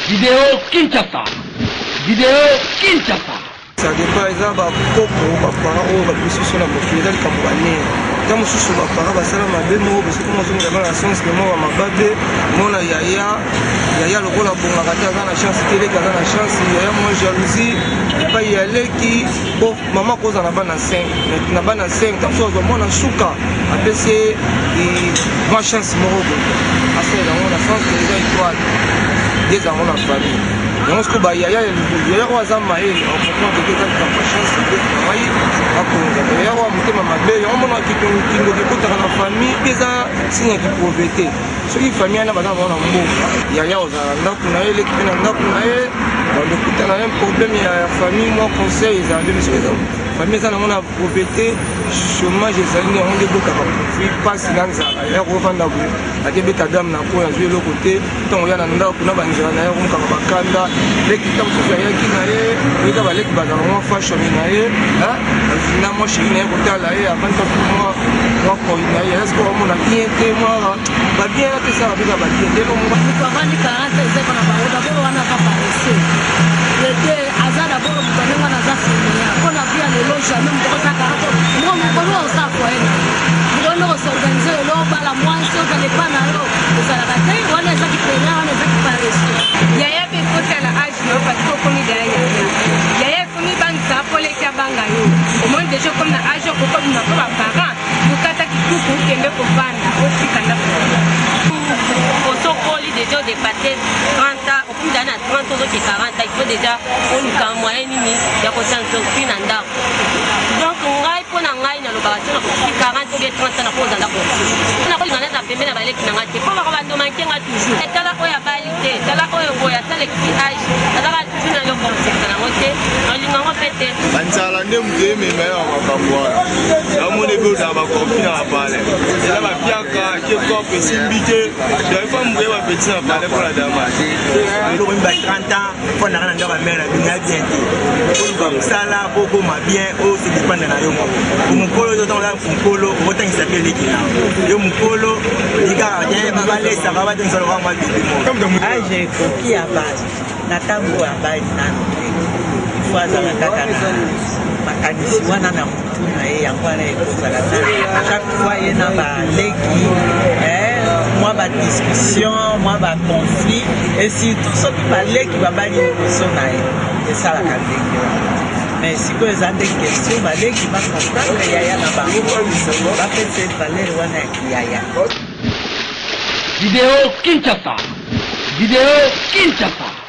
Video Kinshasa. Video Kinshasa. Ça dépend, eza bakoko baparent oyo babimisi biso na mokili, eza likambo banene. Ta mosusu baparent basala mabe moko bosoki mozongela bana na sens ke moko mababe mona yaya yaya lokola abongaka te, aza na chance te, leki aza na chance, yaya mwa jalousie epai ya leki. Po mama kozala na bana 5, na bana 5, ta mosusu azwa mwana suka, apesi ye mwa chance moko boye, asalela yango na sens ke eza étoile nde eza yango na famille yango. Sikoyo bayaya ya libumu, yaya oyo aza mayele acomprendre ke eza likambo ya chance nde ngai akonza. Yaya oyo motema mabe, yango mona kindoki ekotaka na famille mpe eza signe ya kipauvreté. Soki famille wana baza bango na mboka, yaya ozala na ndako na ye, eleki mpe na ndako na ye, bandokutana na problème ya famille, mwa conseil ezala nde. Soki eza famille eza nango na pauvreté, chômage ezali nde yango nde ebotaka conflit, mpasi na nzala. Ya kovanda boye, akebeta dame na koyo, azwi eloko te. Ntango oya na ndako na banzela na ye, akomokaka bakanda leki. Ntango mosusu ayaki na ye, oyeka baleki bazala mwa fashion na ye na mwa chéri na ye, kotala ye avandi mwa mwa koi na ye, eske omona bien te, mwa babien te, esala bika babien te. Moto avandi 40, eza mpona bango d'abord wana aza paresseux ete aza d'abord moto ndenge wana aza fainéant. Mpona vie ya lelo, jamais moto akosa 40. Mokolo osala foyer na yo, mokolo ndoko s'organiser lelo, obala mwasi, ozala epa na yo, ezalaka te. Wana ezaki fainéant, wana ezaki paresseux. Yaya mpe ekotala âge na yo, parce que okomi deya yaya. Yaya ekomi bangisa mpo leki abanga yo. Omoni déjà okomi na âge okoki obima mpo baparent okata kikuku, okende kovanda, otika ndako. Osokoli déjà, odépassé 30 ans, okomi na 30, ozoki 40 ans, il faut déjà oluka moyen nini ya kos'en sortir na ndako. Donc ngai, mpo na ngai, nalobaka so nakoki 40 ou bien 30 ans, nakoza ndako mosusu, nakolinga naza pembe na baleki na ngai te, mpo bako bandomanke nga toujours. Tala oyo abali te, tala oyo boye asalekisi âge, azaka toujours na eloko kosepela nango te, nalinga yango mpe te. Banzala nde moto emema ye makambo wana. Namoni ebe ozala bakonfi na bapale, eza bapiaka ke cope esimbi te, donc ifo moto ye bapeti na pale mpona damage. Okomi ba 30 ans, fondaka na ndako ya mère na bino ya bien te. Oluka mosala po okoma bien, oyo se dépendre na yo moko. Mokolo oyo ntango oza mokolo, okotangisa mpe eleki na yo mokolo likaka te, balesaka, batangisa lokola mwa bébé moko. Âge ekoki ya bato na ntango oyo abali nano te, ifo azala kaka na makanisi wana na motu na ye. Yango wana ekozala na chaque fois ye na baleki mwa badiscussion, mwa baconflit, et surtout soki baleki babali liboso na ye, esalaka ndenge wana. Mais sikoyo eza nde question baleki bacomprendre yaya na bango, bapesa ye valeur wana ya kiyaya. Video Kinshasa. Video Kinshasa.